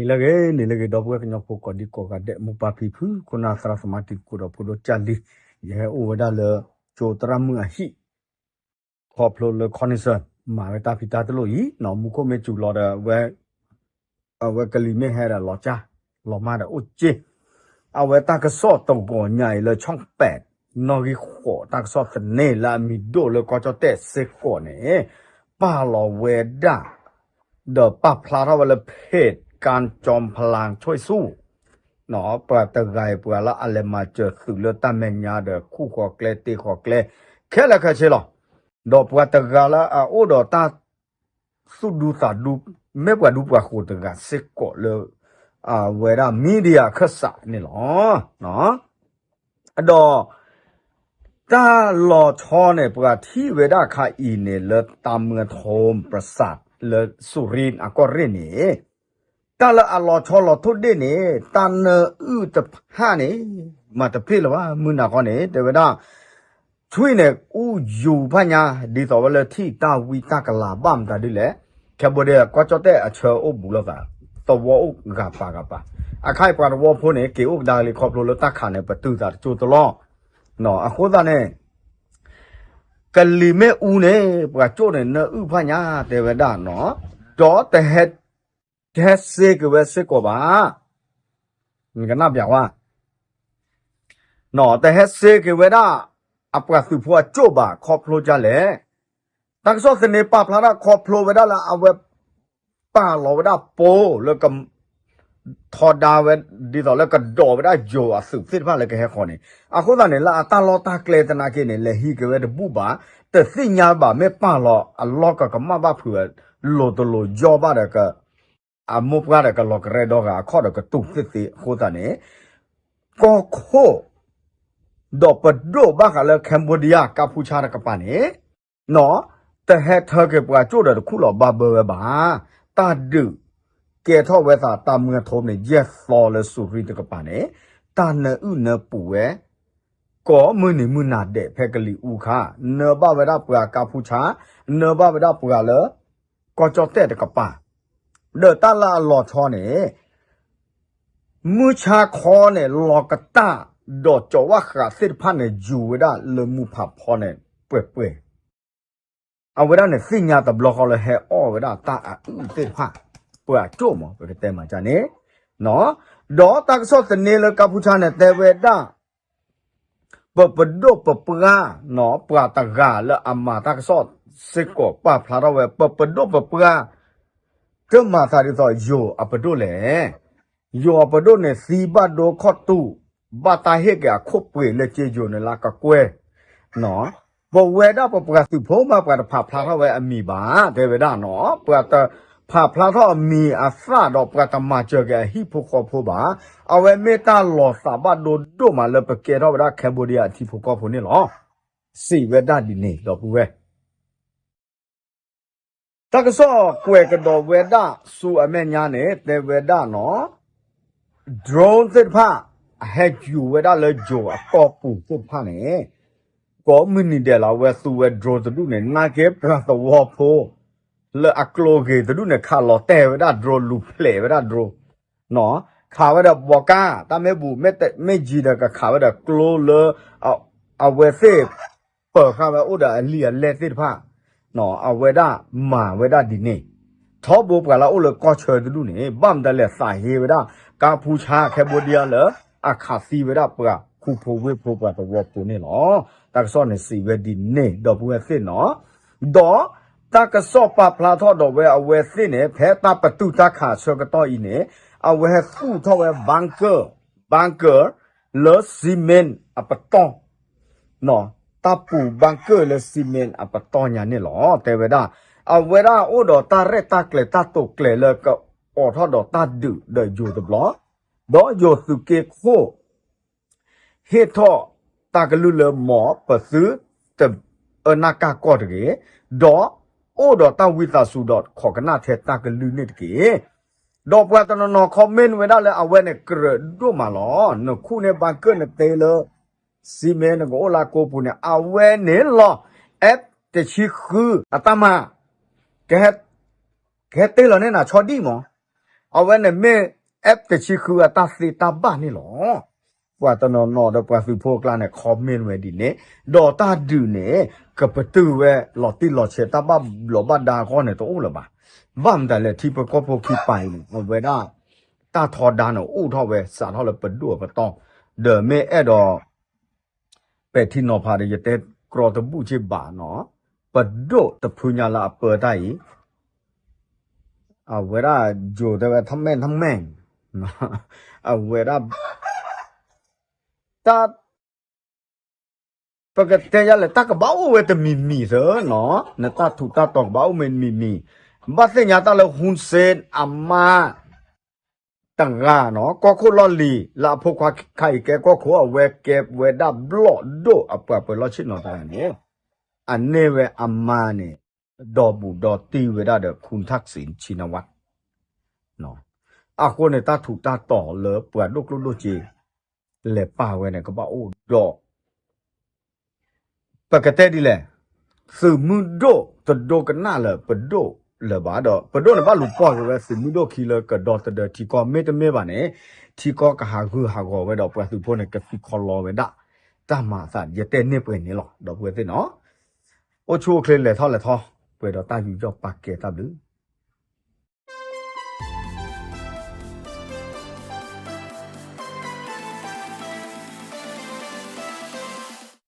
လၢဂ့ၤန့ၣ်လၢဂ့ၤ ဒီပုၢ်ဝဲၢ်ကညီဖိကိးဒံကိးဂၤဒဲး မိၢ်ပၢ်ဖံဖု ခိၣ်နၢ်သရၣ်သမါတံၤသကိးဒီးဖိဒိၣ်ကၢ်လံ, ယဟဲအိၣ်ဝဲဒၣ်လၢ ကၠိသရၣ်မုၣ်အဟံၣ် ခီဖျိလၢ ခီနံၣ်စၢၢ် မၤဝဲတၢ်ဖံးတၢ်တလိၣ်အံၤနီၤ မူခိၣ်မ့ၢ်စူၤလီၤဒီး အဝဲကလံၤမ့ၢ်ဟဲဒီးလီၤကၢ် လီၤမၢ်ဒီးအိၣ်က့ၢ်, အဝဲတၢ်ကစီၣ်တဂီၤညါအံၤလၢ ဆီၣ်ပဲး နီၣ်ဂံၢ်ဃိး တၢ်ကစီၣ်သန့လၢအမံၤဒိၣ်လၢကီၢ်ကၠီၣ်တဲၣ်စ့ၢ်ကီးန့ၣ် ပာ်လီၤဝဲဒၣ် ဒီးပာ်ဖျါထီၣ်ဝဲလၢ เพจการจอมพลังช่วยสู้ ပှၤတဂၤအံၤ ပှၤလၢအလဲၤမၤစၢၤသုးလၢတၢ်မဲာ်ညါဒီး ခူၣ်ဃီၤကျဲတ့ဃီၤကျဲ ခဲလၢာ်ခဲဆ့လီၤ. ဒီးပှၤတဂၤလၢအအိၣ်ဒီးတၢ်သူၣ်ဒူသးဒူ မ့ၢ်ပှၤဒူပှၤဃိၤတဂၤစ့ၢ်ကီးလၢ အဝဲဒၣ် media အခၢၣ်စးန့ၣ်လီၤ. ဒီး တၢ်လီၤဆီန့ၣ် ပှၤထံၣ်ဝဲဒၣ်ခါအံၤန့ၣ် လၢ ตามเมืองโทมปราสาท လၢ สุรินทร์ အကီၢ်ရ့ၣ်န့ၣ် တၢ်လၢအလီၤဆီလီၤထိၣ်ဒ့ၣ်န့ၣ် တၢ်နၢအုၣ်တဖၣ်န့ၣ် မၤတဖျ့လၢၤဘၣ် မုၢ်နၤခီန့ၣ် တဲဝဲဒၣ် ထွံၣ်န့ၣ် အူယူၤဖးညါ ဒ်သိးဝဲလၢထံၣ်တၢ်ဝံတၢ်ကလၤဘၣ်မတၤဒ်လဲၣ်, Cambodia ကီၢ်ကၠီၣ်တဲၣ်အဆၢအိၣ်ဘူးလိာ်သး သဝီအိၣ်ဂၤပာ်ဂၤပာ်, အခါအံၤပှၤသဝီဖိန့ၣ် က့ၤအိၣ်ကဒါကလံၤခီဖျိလၢတၢ်ခးန့ၣ် ပတုာ်သးတကၠိတလီၢ်, အဃိသတးန့ၣ် ကလံၤမ့ၣ်အူန့ၣ် ပှၤကၠိၣ်န့ၣ် နၢအုၣ်ဖးညါတဲဝဲဒၣ်နီၤ, ဒီးတဟဲ တဟဲစ့က့ၤဝဲစ့ၢ်ကီးဘၣ်, နကနၣ်ပျးဝဲ တဟဲစ့က့ၤဝဲဒၣ် အပှၤသုးဖိအကၠိၣ်ဘၣ် ခီဖျိဒ်လဲၣ်, တၢ်ကစီၣ်သန့ပာ်ဖျါထီၣ်ခီဖျိဝဲဒၣ်လၢအဝဲ ပာ်လီၤဝဲဒၣ်ပိလၢ ထီဒါဝဲ ဒ်သိးလၢကဒိးဝဲဒၣ်ယိၤအသုးသ့ၣ်တဖၣ်လၢကဟဲဃီၤန့ၣ်, အဃိသတးန့ၣ် လၢအတၢ်လီၢ်တၢ်ကျဲသနာ်က့န့ၣ် လဲၤဟံးက့ၤဝဲတဘူၣ်ဘၣ်, တသ့ၣ်ညါဘၣ် မ့ၢ်ပာ်လီၤအလီၢ်ကကမၣ်ဘၣ်ဖုး လိၤတလိၤယီၢ်ဘၣ်ဒီး အမိၢ်ပှၢ်ဒီးကလီၤကရဲဒီဂၤအခီၣ်ဒီးကတူၢ်သ့ၣ်သ့ၣ်အဃိသတးန့ၣ်, ကီၢ်ခိၣ် ဒီးပဒိၣ်ဘၣ်ဃးလၢ Cambodia ကါဖူဆါတကပၤန့ၣ် တဟဲထၢက့ၤပှၤကၠိၣ်ဒီးတခူၣ်လီၤဘၣ်ဘၢဝဲဘၣ်, တၢ်ဒုးကဲထီၣ်ဝဲသး တၢ်မုၢ်ထီၣ်န့ၣ် ယဲၢ်သီလၢ Surin တကပၤန့ၣ်, တၢ်နၢအုၣ်နၢပူၤဝဲ ကိးမုၢ်နံၤမုၢ်နၤဒဲးဖဲကလံၤအူခါ, နၢဘၣ်ဝဲဒၣ်ပှၤကါဖူဆါ, နၢဘၣ်ဝဲဒၣ်ပှၤလၢ ကီၢ်ကၠီၣ်တဲၣ်တကပၤ, ဒီးတၢ်လၢအလီၤဆီန့ၣ် မုၢ်ဆါခီန့ၣ် လီၤကတၢ် ဒီးကၠီၤဝၣ်ဃးသ့ၣ်တဖၣ်န့ၣ် ယူၤဝဲဒၣ်လၢမူဖးဖီန့ၣ် ပှဲၤပှဲၤ, အဝဲဒၣ်န့ၣ်သ့ၣ်ညါတဘျီဃီလၢဟဲအီၣ်ဝဲဒၣ်တၢ်အအုၣ်သ့ၣ်တဖၣ်, ပှၤကၠိၣ်မး ပကတဲမးကန့ၣ်, ဒီးတၢ်ကစီၣ်သန့လၢကါဖူဆါန့ၣ် တဲဝဲဒၣ် ပပဒိၣ်ပပှၢ် ပှၤတဂၤလၢအမၤတၢ်ကစီၣ်စ့ၢ်ကီးပာ်ဖျါထီၣ်ဝဲ ပပဒိၣ်ပပှၢ် တမၤသးဒ်သိးယိၤအပဒိၣ်လဲၣ်, ယိၤအပဒိၣ်န့ၣ်သံဘၣ်ဒိခီၣ်တူာ်, ဘၣ်တၢ်ဟ့ၣ်က့ၤအခိၣ်ပှ့ၤလၢက့ယိၤန့ၣ်လၢကကွဲၢ် ပဝဲဒၣ်ပပှၤသုးဖိမးပှၤတဖးဖျါထီၣ်ဝဲအမံၤဘၣ်, တဲဝဲဒၣ်နီၤ, ပှၤတဖးဖျါထီၣ်အမံၤအသၣ်ဒီးပှၤတမၤစၢၤက့ၤအဟံၣ်ဖိဃီဖိဘၣ်, အဝဲမ့ၢ်တၢ်လီၤသးဘၣ်ဒိဒိၣ်မးလၢပကဲထီၣ်ဝဲဒၣ် Cambodia အထံဖိကီၢ်ဖိန့ၣ်လီၤ. စံးဝဲဒၣ်ဒ်န့ၣ် ဒီပုၢ်ဝဲၢ် တၢ်ကစီၣ်ကွဲးကဒီးဝဲဒၣ်ဆူအမဲာ်ညါန့ၣ် တဲဝဲဒၣ်နီၤ, drone သ့ၣ်တဖၣ် အဟဲယူၤဝဲဒၣ်လၢယိၤအကီၢ်ပူၤသ့ၣ်တဖၣ်န့ၣ်, ကိးမုၢ်နံၤဒဲးလီၤ အဝဲသူဝဲ drone တဒူၣ်န့ၣ် နာ်က့ပှၤသဝီဖိ လၢအကျိဂ့ၤတဒူၣ်န့ၣ် ခးလီၤတဲာ်ဝဲဒၣ် drone လူၤဖျဲးဝဲဒၣ် drone ခးဝဲဒီးဘီကါ တၢ်မ့ၢ်ဘူး မ့ၢ်ယံၤဒီး ကခးဝဲဒီးကျိလၢ အဝဲသ့ၣ် ပၢၤဃာ်ဝဲအိၣ်ဒီးအလံာ်အလဲၢ်သ့ၣ်တဖၣ်, အဝဲဒၣ်မၤဝဲဒၣ်ဒ်န့ၣ်, ထီဘိပှၤလၢအအိၣ်လၢကီၢ်ဆၢတဒူၣ်န့ၣ် ဘၣ်မတၤလဲၣ်သးဟ့ဝဲဒၣ် ကါဖူဆါ Cambodia လၢ အခးသံဝဲဒၣ်ပှၤခူဖိဝ့ၢ်ဖိပှၤသဝီဖိန့ၣ်လီၤ. တၢ်ကစီၣ်န့ၣ်စံးဝဲဒ်န့ၣ် ဒီပုၢ်ဝဲၢ်သ့ၣ်နီၤ, ဒီးတၢ်ကစီၣ်ပာ်ဖျါထီၣ်ဒီးဝဲအဝဲသ့ၣ်န့ၣ် ဖဲတၢ်ပတုာ်တၢ်ခးဆၢကတီၢ်အံၤန့ၣ် အဝဲဟဲသူၣ်ထီၣ်ဝဲ bunker, bunker လၢ cement အပတီၢ်, တၢ်ပူၤ bunker လၢ cement အပတီၢ်ညါန့ၣ်လီၤ. တဲဝဲဒၣ် အဝဲဒၣ်အိၣ်ဒီးတၢ်ရဲၣ်တၢ်ကျဲၤတၢ်တိာ်ကျဲၤလၢကအိးထီၣ်ဒီးတၢ်ဒုးဒီးယိၤတဘျီ, ဒီးယိၤသုးက့ခိၣ် ဟ့ၣ်ထီၣ်တၢ်ကလုၢ်လၢ မ်ပသုတအၢၣ်နာ်ကၢ်ကီၢ်တဂ့ၤ, ဒီးအိၣ်ဒီးတၢ်ဝံသးစူၤဒီးခိးကနၣ်ထဲတၢ်ကလုၢ်န့ၣ်တက့ၢ်. ဒီးပှၤတနီၤနီၤ comment ဝဲဒၣ်လၢအဝဲန့ၣ်ကြၢးဒိၣ်မးလီၤ. နခူၣ်န့ၢ် bunker နတ့လၢ cement နကအိၣ်လၢကိးပူၤန့ၣ် အဝဲန့ၣ်လီၤ F တဆံဃု အတၢ်မၤ ကဟဲတ့လီၤန့ၢ်နၤဆီဒံၣ်မး, အဝဲန့ၣ်မ့ၢ် အဲၣ် တဆံဃုအတၢ်သ့တၢ်ဘၣ်န့ၣ်လီၤ. ပှၤတနီၤနီၤဒီးပှၤသုးဖိအကျါန့ၣ် comment ဝဲဒ်န့ၣ်, ဒီးတၢ်ဒုးန့ၣ် ကပတုာ်ဝဲလီၤတံၢ်လီၤဆဲးတၢ်ဘၣ်ဘျီးဘၣ်ဒါအဂီၢ်န့ၣ်တအိၣ်လၢၤဘၣ်. ဘၣ်မတၤလဲၣ် ထံဖိကီၢ်ဖိခံပၤအံၤန့ၣ် အဝဲဒၣ် တၢ်ထီဒါန့ၣ်အိၣ်ထီၣ်ဝဲစးထီၣ်လၢပဒိၣ်အပတီၢ်, ဒီးမ့ၢ်အဲၣ်ဒိး ပဲာ်ထံနီၤဖးဒီး ယတဲကြီတဘူၣ်က့ဘၣ်နီၤ, ပဒိၣ်တဖုညါလၢအပၢတၢ်အံၤ, အဝဲဒၣ်ယိၤတဲဝဲထီၣ်မဲာ်ထီၣ်မဲာ်, အဝဲဒၣ် တၢ် ပကတဲယၤလဲၣ် တၢ်ကဘၣ်အိၣ်ဝဲတမံၤမံၤသၢနီၤ, နတၢ်ထူးတၢ်တီၤကဘၣ်အိၣ်ဝဲတမံၤမံၤ, ဘၣ်သ့ၣ်ညါတၢ်လၢ Hun Sen အမါ တဂၤနီၤ, ကီၢ်ခိၣ်လီၢ်လံၤ လၢအဖိခွါခါအံၤကဲကီၢ်ခိၣ် အဝဲကဲဝဲဒၣ်ဘျီၣ်ဒိၣ်အပှၤပၢၤလီၢ်ဆ့ၣ်နီၤတဂၤန့ၣ်, အန့ၢ်ဝဲအမါန့ၣ် ဒီဘူးဒီတံၢ်ဝဲဒၣ်ဒီး Khun Thaksin Shinawatra အဃိန့ၣ် တၢ်ထူးတၢ်တီၤလၢပှၤဒိၣ်ကျိၣ်ဒိၣ်စ့ လဲၤပာ်ဝဲန့ၣ် ကဘၣ်အိၣ်ဒီး ပကတဲဒ်လဲၣ်, သုးမုၢ်ဒိၣ်တဒိကနၣ်လၢပဒိၣ်လၢၤဘၣ်ဒီး ပဒိၣ်န့ၣ်ဘၣ်လူၤပိာ်က့ၤဝဲသုးမုၢ်ဒိၣ်ခံလၢကဒီသဒၢထံကီၢ် မ့တမ့ၢ်ဘၣ်န့ၣ် ထံကီၢ်ကဟးဂူာ်ဟးဂီၤဝဲဒီးပှၤသုးဖိန့ၣ် ကသံခီလီဝဲဒၣ် တၢ်မၤအသး ယတဲန့ၢ်ပှဲၤန့ၣ်လီၤ ဒီပုၢ်ဝဲၢ်သ့ၣ်နီၤ. အိၣ်ဆူၣ်အိၣ်ချ့လဲၤထီၣ်လဲၤထီ ပှဲၤဒီးတၢ်ယူးယီၣ်ပာ်ကဲတၢ်ဘျုး